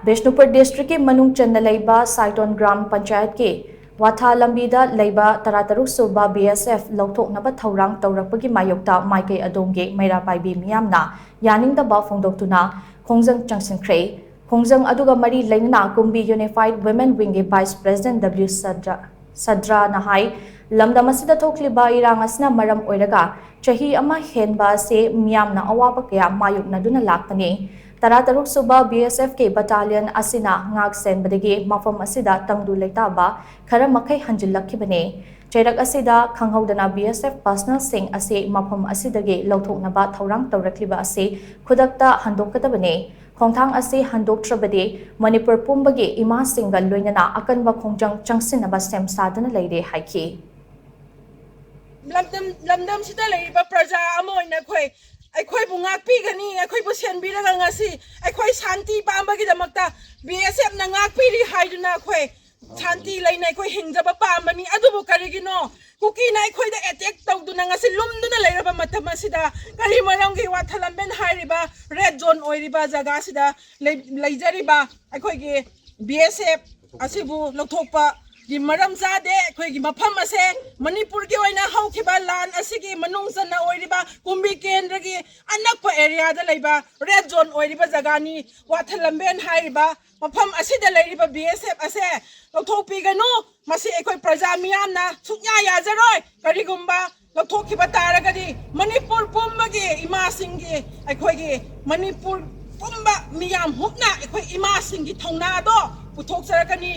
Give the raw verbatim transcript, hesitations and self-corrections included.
ꯕꯤꯁꯅꯨꯄꯨꯔ ꯗꯤꯁꯇ꯭ꯔꯤꯛꯀꯤ ꯃꯅꯨꯡ ꯆꯟꯅ ꯂꯩꯕ ꯁꯥꯏꯇꯣꯟ ꯒ꯭ꯔꯥꯝ ꯄꯟꯆꯥꯌꯠꯀꯤ ꯋꯥꯊꯥ ꯂꯝꯕꯤꯗ ꯂꯩꯕ ꯇꯔꯥꯇꯔꯨꯛ ꯁꯨꯕ ꯕꯤ ꯑꯦꯁ ꯑꯦꯐ ꯂꯧꯊꯣꯛꯅꯕ ꯊꯧꯔꯥꯡ ꯇꯧꯔꯛꯄꯒꯤ ꯃꯥꯌꯣꯛꯇ ꯃꯥꯏꯀꯩ ꯑꯗꯣꯝꯒꯤ ꯃꯩꯔꯥ ꯄꯥꯏꯕꯤ ꯃꯤꯌꯥꯝꯅ ꯌꯥꯅꯤꯡꯗꯕ ꯐꯣꯡꯗꯣꯛꯇꯨꯅ ꯈꯣꯡꯖꯪ ꯆꯪꯁꯤꯟꯈ꯭ꯔꯦ꯫ ꯈꯣꯡꯖꯪ ꯑꯗꯨꯒ ꯃꯔꯤ ꯂꯩꯅꯅ ꯀꯨꯝꯕꯤ Unified Women Wingꯒꯤ Vice President W ꯁꯗ꯭ꯔ ꯁꯗ꯭ꯔꯥꯅ ꯍꯥꯏ, ꯂꯝꯗꯝ ꯑꯁꯤꯗ ꯊꯣꯛꯂꯤꯕ ꯏꯔꯥꯡ ꯑꯁꯤꯅ ꯃꯔꯝ ꯑꯣꯏꯔꯒ ꯆꯍꯤ ꯑꯃ ꯍꯦꯟꯕ ꯑꯁꯤ ꯃꯤꯌꯥꯝꯅ ꯑꯋꯥꯕ ꯀꯌꯥ ꯃꯥꯌꯣꯛꯅꯗꯨꯅ ꯂꯥꯛꯄꯅꯤ꯫ ꯇꯔꯥꯇꯔꯨꯛ ꯁꯨꯕ B S F ꯀꯤ battalion ꯑꯁꯤꯅ ꯉꯥꯛ ꯁꯦꯟꯕꯗꯒꯤ ꯃꯐꯝ ꯑꯁꯤꯗ ꯇꯪꯗꯨ ꯂꯩꯇꯥꯕ ꯈꯔ ꯃꯈꯩ ꯍꯟꯖꯤꯜꯂꯛꯈꯤꯕꯅꯤ꯫ ꯆꯩꯔꯛ ꯑꯁꯤꯗ ꯈꯪꯍꯧꯗꯅ B S F personnelꯁꯤꯡ ꯑꯁꯤ ꯃꯐꯝ ꯑꯁꯤꯗꯒꯤ ꯂꯧꯊꯣꯛꯅꯕ ꯊꯧꯔꯥꯡ ꯇꯧꯔꯛꯂꯤꯕ ꯑꯁꯤ ꯈꯨꯗꯛꯇ ꯍꯟꯗꯣꯛꯀꯗꯕꯅꯤ꯫ ꯈꯣꯡꯊꯥꯡ ꯑꯁꯤ ꯍꯟꯗꯣꯛꯇ꯭ꯔꯕꯗꯤ ꯃꯅꯤꯄꯨꯔ ꯄꯨꯝꯕꯒꯤ ꯏꯃꯥꯁꯤꯡꯒ ꯂꯣꯏꯅꯅ ꯑꯀꯟꯕ ꯈꯣꯡꯖꯪ ꯆꯪꯁꯤꯟꯅꯕ ꯁꯦꯝ ꯁꯥꯗꯨꯅ ꯂꯩꯔꯦ ꯍꯥꯏꯈꯤ꯫ ꯂꯝꯗꯝ ꯂꯝꯗꯝꯁꯤꯗ ꯂꯩꯔꯤꯕ ꯄ꯭ꯔꯖꯥ ꯑꯃ ꯑꯣꯏꯅ ꯑꯩꯈꯣꯏ ꯑꯩꯈꯣꯏꯕꯨ ꯉꯥꯛꯄꯤꯒꯅꯤ, ꯑꯩꯈꯣꯏꯕꯨ ꯁꯦꯟꯕꯤꯔꯒ ꯉꯁꯤ ꯑꯩꯈꯣꯏ ꯁꯥꯟꯇꯤ ꯄꯥꯝꯕꯒꯤꯗꯃꯛꯇ B S Fꯅ ꯉꯥꯛꯄꯤꯔꯤ ꯍꯥꯏꯗꯨꯅ ꯑꯩꯈꯣꯏ ꯁꯥꯟꯇꯤ ꯂꯩꯅ ꯑꯩꯈꯣꯏ ꯍꯤꯡꯖꯕ ꯄꯥꯝꯕꯅꯤ꯫ ꯑꯗꯨꯕꯨ ꯀꯔꯤꯒꯤꯅꯣ ꯀꯨꯀꯤꯅ ꯑꯩꯈꯣꯏꯗ attack ꯇꯧꯗꯨꯅ ꯉꯁꯤ ꯂꯨꯝꯗꯨꯅ ꯂꯩꯔꯕ ꯃꯇꯝ ꯑꯁꯤꯗ ꯀꯔꯤ ꯃꯔꯝꯒꯤ ꯋꯥꯊ ꯂꯝꯕꯦꯟ ꯍꯥꯏꯔꯤꯕ red zone ꯑꯣꯏꯔꯤꯕ ꯖꯒꯥꯁꯤꯗ ꯂꯩ- ꯂꯩꯖꯔꯤꯕ ꯑꯩꯈꯣꯏꯒꯤ B S F ꯑꯁꯤꯕꯨ ꯂꯧꯊꯣꯛꯄꯒꯤ ꯃꯔꯝ ꯆꯥꯗꯦ꯫ ꯑꯩꯈꯣꯏꯒꯤ ꯃꯐꯝ ꯑꯁꯦ ꯃꯅꯤꯄꯨꯔꯒꯤ ꯑꯣꯏꯅ ꯍꯧꯈꯤꯕ ꯂꯥꯟ ꯑꯁꯤꯒꯤ ꯃꯅꯨꯡ ꯆꯟꯅ ꯑꯣꯏꯔꯤꯕ ꯀꯨꯝꯕꯤ ꯀꯦꯟꯗ꯭ꯔꯒꯤ ꯑꯅꯛꯄ areaꯗ ꯂꯩꯕ red zone ꯑꯣꯏꯔꯤꯕ ꯖꯒꯥꯅꯤ꯫ ꯋꯥꯊ ꯂꯝꯕꯦꯟ ꯍꯥꯏꯔꯤꯕ ꯃꯐꯝ ꯑꯁꯤꯗ ꯂꯩꯔꯤꯕ B S F ꯑꯁꯦ ꯂꯧꯊꯣꯛꯄꯤꯒꯅꯨ꯫ ꯃꯁꯤ ꯑꯩꯈꯣꯏ ꯄ꯭ꯔꯖꯥ ꯃꯤꯌꯥꯝꯅ ꯁꯨꯛꯌꯥ ꯌꯥꯖꯔꯣꯏ꯫ ꯀꯔꯤꯒꯨꯝꯕ ꯂꯧꯊꯣꯛꯈꯤꯕ ꯇꯥꯔꯒꯗꯤ ꯃꯅꯤꯄꯨꯔ ꯄꯨꯝꯕꯒꯤ ꯏꯃꯥꯁꯤꯡꯒꯤ, ꯑꯩꯈꯣꯏꯒꯤ ꯃꯅꯤꯄꯨꯔ ꯄꯨꯝꯕ ꯃꯤꯌꯥꯝ ꯍꯨꯞꯅ ꯑꯩꯈꯣꯏ ꯏꯃꯥꯁꯤꯡꯒꯤ ꯊꯧꯅꯥꯗꯣ ꯄꯨꯊꯣꯛꯆꯔꯛꯀꯅꯤ꯫